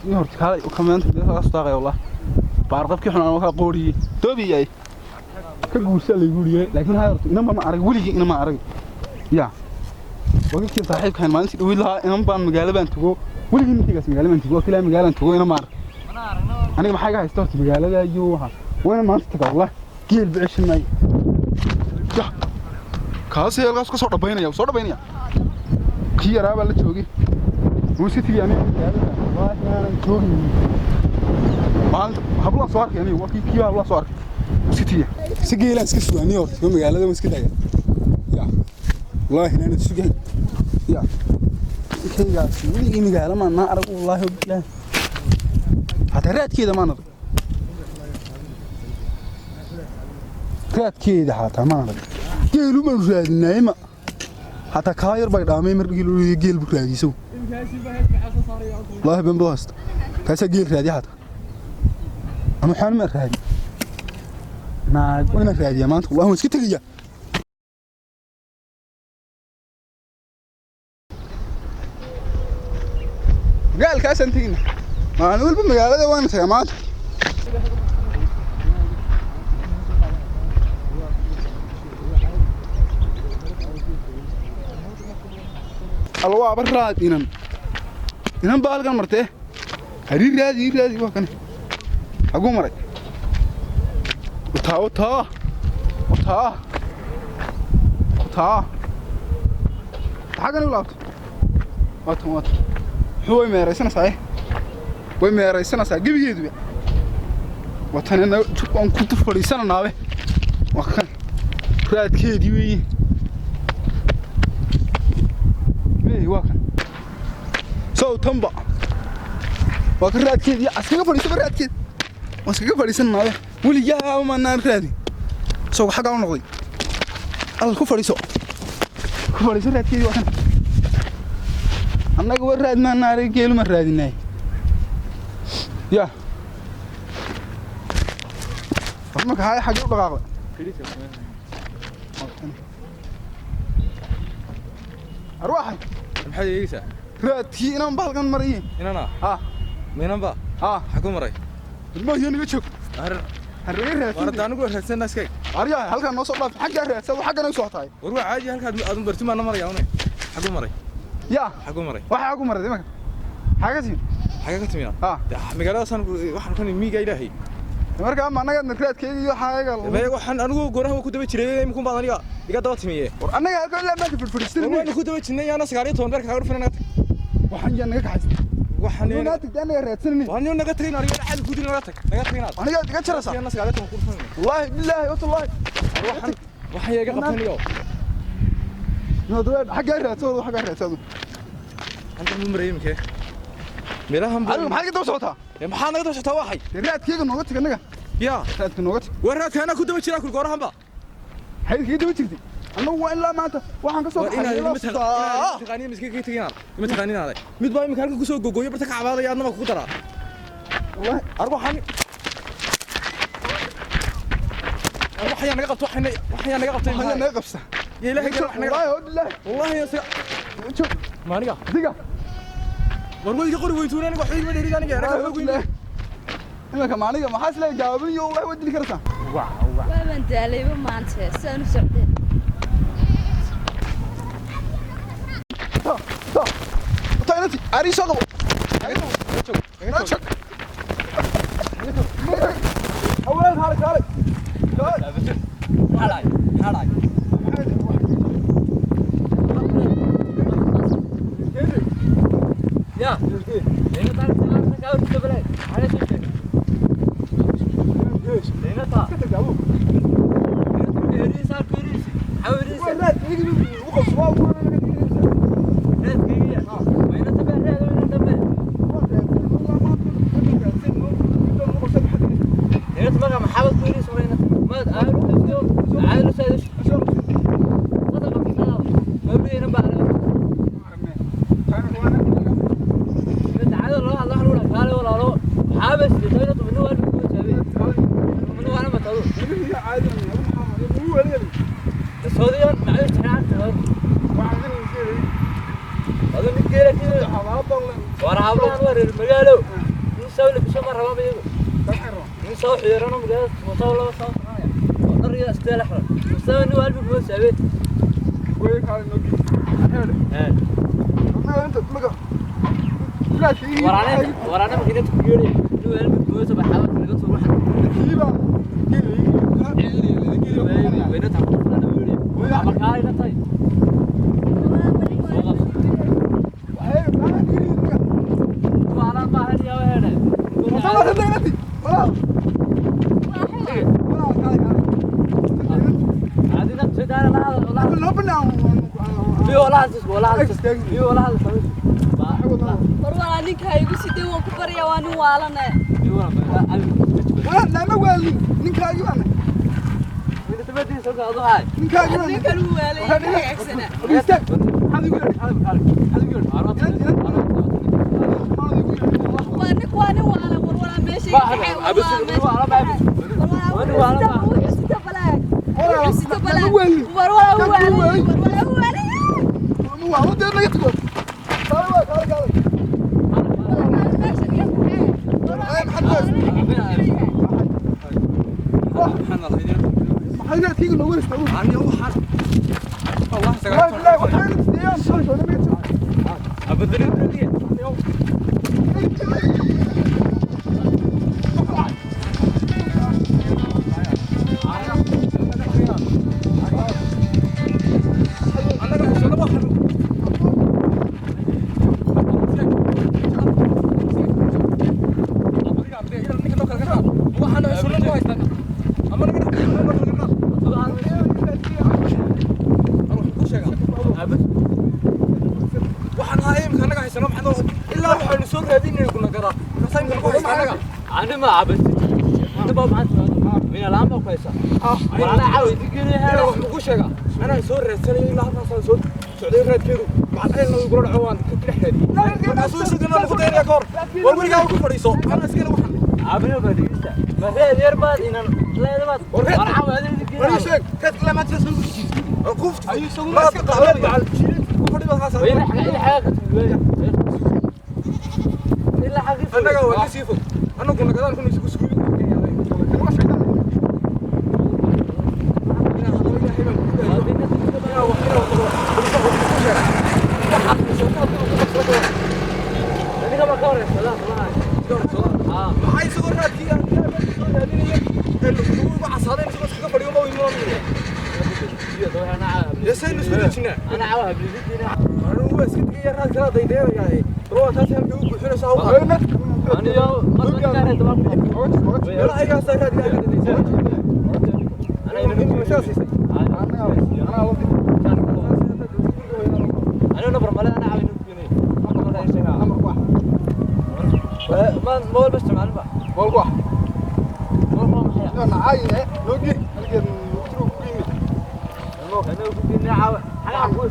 Horta kaalay u kamaanta meesha daaqay, wallah baarqabkii xunaan waa qooriyey doobiyay ka guursa la igu yiri, laakiin hay horta inan ma arag weligii, inan ma arag. Ya wagii saaxiibkan maalintii dhaweyd lahaa inan baan magaalo baan tago, weligii ninkaygaas magaalo baan tago, kila magaalaan tago inan ma arag. Aniga maxaa iga haysta horta magaalada iyo waxa wayna maanta tagaa, wallah geel biceshan maayo. Ya kaasi halkaas ka soo dhabaynaya, soo dhabaynaya kii yaraa baa la joogay, wuu iska tegay. Aniga magaalada wallaahi aanan joogin maalinta, hablaan soo arkay aniga, waa kii hablaan soo arkay, iska tegay si geelaan iska sugaaniyo. Horta magaalada waan iska daaya, ya wallaahi inaanan sugayn. Ya ninkaygaas weligii magaalo maan naa arag, wallaahi bilaahi hataa raadkeeda maan arag, raadkeeda xataa maan arag. Geelu baanu raadinay, ma hataa kaa yar bay dhaamay mar geel geel buu raadisow, wallaahi been buu haysta, kaasaa geel raadiya xataa ama waxaan ma raadi naag waa inaan raadiyaa maanta, wallahi waan iska tegayaa. Magaalkaasaan tegina maalin walba, magaalada waana tagaa maanta. Alla waaba raad inan, inan baa halkan martee, harii raadi ii raadi, waa kan xaguu maray? Wataa wataa wataa wataa xaggan u laabto, waatan waatan muxuu way meeraysanaysaa, way meeraysanaysaa gebigeeduba, watanina waan ku fadhiisananaabe, waa kan raadkeedii weeye. Mey waa kan sow tanba waa kan raadkeedii, askaga fadhiisaba raadkeed waan iskaga fadhiisananaabe, weligaa maanaan raadin isagoo xaggaa u noqday. Al ku fadhiiso, ku fadhiiso, raadkeedii waa kan. Annaga wa raad maana arag, geelu ma raadinay. Ya marka haya xaggee u dhaqaaqday arwaaxay? Maxaad eegaysaa? Raadkii inaan bahalkan maraye. Inana? Ha. Minanba? Ha. Maxaa ku maray? Ilmahiyo naga joog harraga war raadsin. Anigu raadsan iskay. Aryaa halkan noo soo dhaaf, xaggaa raadsan, xaggan u socotaay. War waa caadi, halkaad aad barti maana maraya une. Xaguu maray? Ya. Xaguu maray? Waxaa ku maray imanka xagga timi? Xagee ka timina? Ha. Magaaladaasaan waxaan ka miiga ilaahay. Markaa ma annaga raadkeyga iyo waxaaga? Maya, waxaan anigu gooraha ku daba jiray, imikun baad aniga iga daba timiye. War annaga halkan ilaa maanta war fadhfadhiisan waanu ku daba jirnay, yaana 19 beerka kaaga dhufan, naga tag. Waxaan yaa naga kaxaysta? Waxaan naa tagtay annaga raadsanaynin. Waan naga tagay, aniga caadi ku dil, naga tag, naga tag inaad aniga iga jaraysaa. Yaana 19 ku dhufan. Wallaahi bilaahi watullaahi. Waxaan iga qabtaniyo. Xaggaa raadsado, xaggaa raadsado. Halkan buu maray iminkee meelahan. Adiga maxaad iga daba socotaa? Maxaa naga daba socotaa? Waxay dee raadkeyga nooga tag annaga. Ya. Raadka nooga tag. War raadka anaa ku daba jiraa kul goorahanba. Maxayd kaga daba jirtay? Annagu waa ilaa maanta waxaan ka soo war baxay inaad ilaa saa. taqaaniin miska kaga tagay inaad ima taqaaniin aday mid baa imika halkan kusoo gogoyo barta ka cabaadaya, adna baa kugu daraa. Wallaahi. Argo waxaan argo waxayaa naga qabto, waxayna waxayaa naga qabtay. Waxaa naga qabsa. Ya ilaahay wax naga wallaahi oo bilaahi. Wallahi ya saga. Joog. Maaniga. Diga. War way iga qori weyntuun, aniga waxba igama dheerid aniga anaga wallaahi weyn. bilaahi imanka maaniga maxaa isleeyahay gaaban iyo wallahi waa dili kartaa. Waaban daalayba maanta sidaan u socday. Ta ta ta inanti ari soo qabo. Naga joog. Joog. Haween haalay haalay. Maxaa dhacay? Maxaa dhacay? Ya. War hablahan waa reer magaalo. Soo xiirano magaalada soo laba soo soconaya oo dhar iyo isteel xiran mustawa nin walba kuma saabay. Way kale noo geli. Ee. Maga inta maga. Raadkii. Waraane waraane makiinad ku yeeray nin walba kuma saabay xawad laga soo ruuxan. Kiiba. Geli. Weyna ta ku furan weeri ama kaay la tay soo qabso. Waxay maxaa geli maga. Waalan ma hadiya weere. Masala tadagati. Wala. Wala kale kale. Adina sidaan la hadal la Loo banaan. biyo wala hadal wala hadal biyo wala hadal. War walaa ninka igu sidee waan ku baryaa, waa nin waalane. Biyo wala Wala lama waalin. Ninkaagi baan. Ninkaagi baan. Ninkan uu waalay hagaagsana. Istaag. Maxaad igu yeedhay? Maxaad igu yeedhay? Waa nin, waa nin waalan. War walaa meesha iga kaxee, war walaa meesha iga kaxee. War walaa wuxuu sita balaag, wuxuu sita balaag. War walaa uu waalay, war walaa uu waalay. Ma waa u naga tago. Kaale waa kaale kaale. Meesha iga kaxee. Ay maxaad ku maxay raadkayga noogu haystaa? Wallahi billahi waxaan sideen soo soo naga tago. Waxaan ahaa imika annaga haysano maxaa ilaa waxaynu soo raadinayna kuna gadaa markaasaa imika lagu haysta annaga. Ani ma cabas inta baa maxaa mina laan baa ku haysa walaala caawi digina. Ilaa wax ugu sheegaa anaa soo raadsanayo ilaa halkaasaan soo socday raadkeedu macalin igula dhaco waan ka dhex raadiyey markaasuu isagana lagu daynaya ka hor war weligaa ku fadhiiso anaa iskale waxan. Abina baa dhigista ma reer yar baad inan leedabaad war caawi adiga digina. Wali sheeg kaad la maanta soo gudbisid. Quft ayuu isaguna iska qaadanaya macal ku fadhi baad haas. Ila xaga ila xaga ka timi ila xaga. Annaga waa ka sii fog annagu nagadaan kuna isugu sugu. Waa sheegtaa. Aniga ma ka wareysa la la. Maxay isagoo raadkii aan soo raadinaya ee lagu igu casaaday isagoo iskaga fadhiyo ma weynu yasaynu isku dejinaa. Ana caawa habliidina. Anigu waa iska tegaya raad kala daydaynaya bal waa taas halkay u buuxinaysa haw qaad. Aniyo marka ka reer dabaq. Meelaha raadka ka daydaynaysa. Ana ina meeshaa siisay. Ana nabar male ana caawi inuu keenay ma ma walba isticmaal ba. Wal wax. Wal ma maxay? Ina caayine noo geli halkeen ku qiimi. Ana ku keenay caawa xaga ku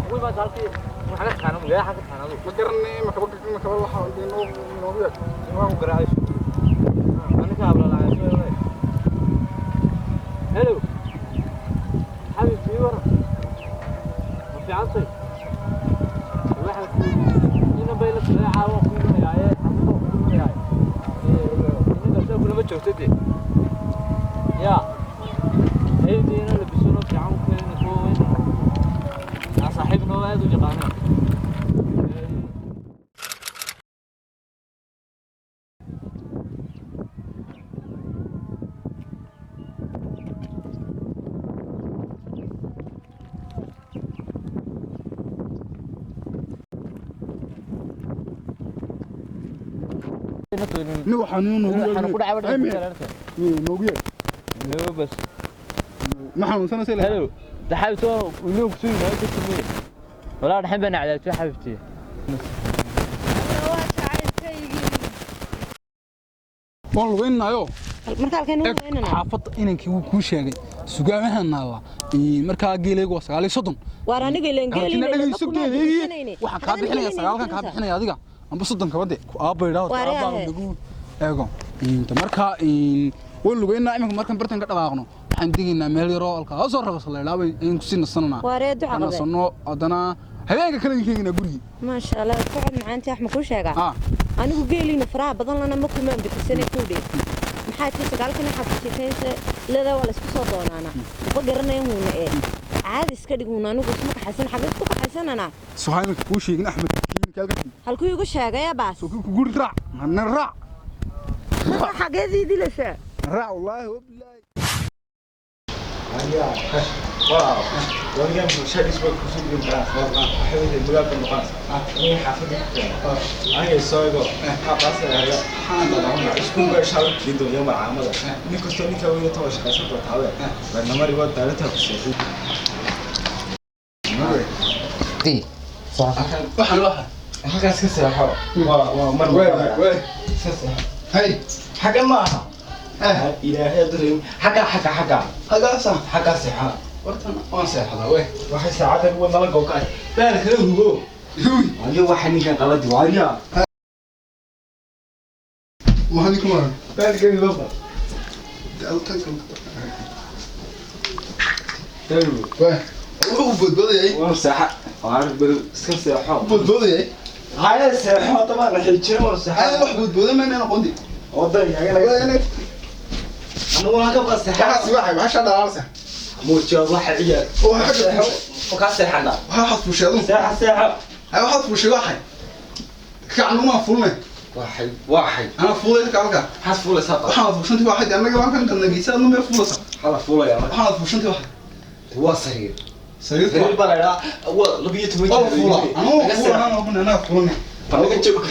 ku ma halkii waxa ka qaano magaca xaga qaanadu. Ma garanay ma kaba ma kaba waxa noo noogu yeer. Waan ku garaacay aniga habla lacay soo hello حبيبتي ورا ma fiicantay waxa ku ina bayla caawa ku imanayaaye xamudo ku imanayaaye inaga soo kulama joogto dee ya haydiina labisano fiican ku keena kuwa weyn aa saaxiibna waa aad u yaqaanaa. Nin waxaan noogu yeer. Noogu yeer. Bas. Ma xanuunsanaysa ilaa? Hello ده حبيبتي ولو كسوي ما تسمي ولا الحين بنا على حبيبتي. Waa jacaylkaygii. Waan lugeynaayo. Marka halkeen ugu weynana. Xaafadda inankii wuu kuu sheegay sugaamaha naala markaa geelaygu waa 39. Waar aniga ileen geelina geelina dhagayso geelaygi waxaan kaa bixinaya 9 kaa bixinaya adiga amba 30 kabade ku aabba idhaa Waar aabba yahay? Nagu eego inta markaa waan lugeynaa iminka markaan bartan ka dhaqaaqno waxaan degaynaa meel yaroo halkaa soo rabas la idhaa ayaan kusii nasananaa. Waaree duca qabe. Nasano haddana habeenka kale keeginaa gurigii. Maasha Allah, ku cod macaantii wax ma kuu sheegaa? Ah. Anigu geeliina faraha badan lana ma kumaan bixisanay kuu dhe. Maxaa tii sagaalkan waxaad ka sheekaysa leedaa waa laysku soo doonaana. Ma garanayo huuna ee. Caadi iska dhig huuna, anigu isma kaxaysan, xagee isku kaxaysananaa? Suhaymanka kuu sheegin Axmed kii halkan. Halkuu igu sheegay baas? Soo ku guri raac na raac. Xageedii dilaysaa? Raac wallaahi wabilaahi. Waxaan waxa Halkaas ka seexo, waa mar. Waay. Iska seexo. Hay. Xagga ma aha, ilaahay dareem, xagga xagga xagga. Hagaasa. Xagga seexa. Wartan waan seexdaa way. Waxay saacadda ugu nala go'ay beer kala hubo. Huwi. Ayo, waxa ninkan qaladi waaya. Waxaan ku maran. Beer kala hubo. Waay, wuxuu boodboodayay. Waa seexa, waa bal iska seexo. Boodboodayay. Haya, seexo tabaan la xijiro, war Ay, seexa. wax boodbooda ma inaan qondi. Wadayga naga anigu waan ka baseexa. Waxaas waxay waxaa dhalaalsa. Muujiyo waxa ciyaar. Oo xagga. Oo ka seexana. Waxaad fuushay adigu. Seexa, seexa. Hay, waxaad fuushay waxay kacan uma fuulnay. Waxay waxay. Ana fuulay ka halka. Maxaad fuulaysaa? Waxaad fuushantay waxay annaga waan kan qanageysa adna meel fuulaysa. Hala fuulaya. Waxaad fuushantay waxay. Waa sariir. Sariir. Sariir baa la idhaa, waa 12. Waa fuula, anuu fuula, anuu anaa fuulnay. Naga joog.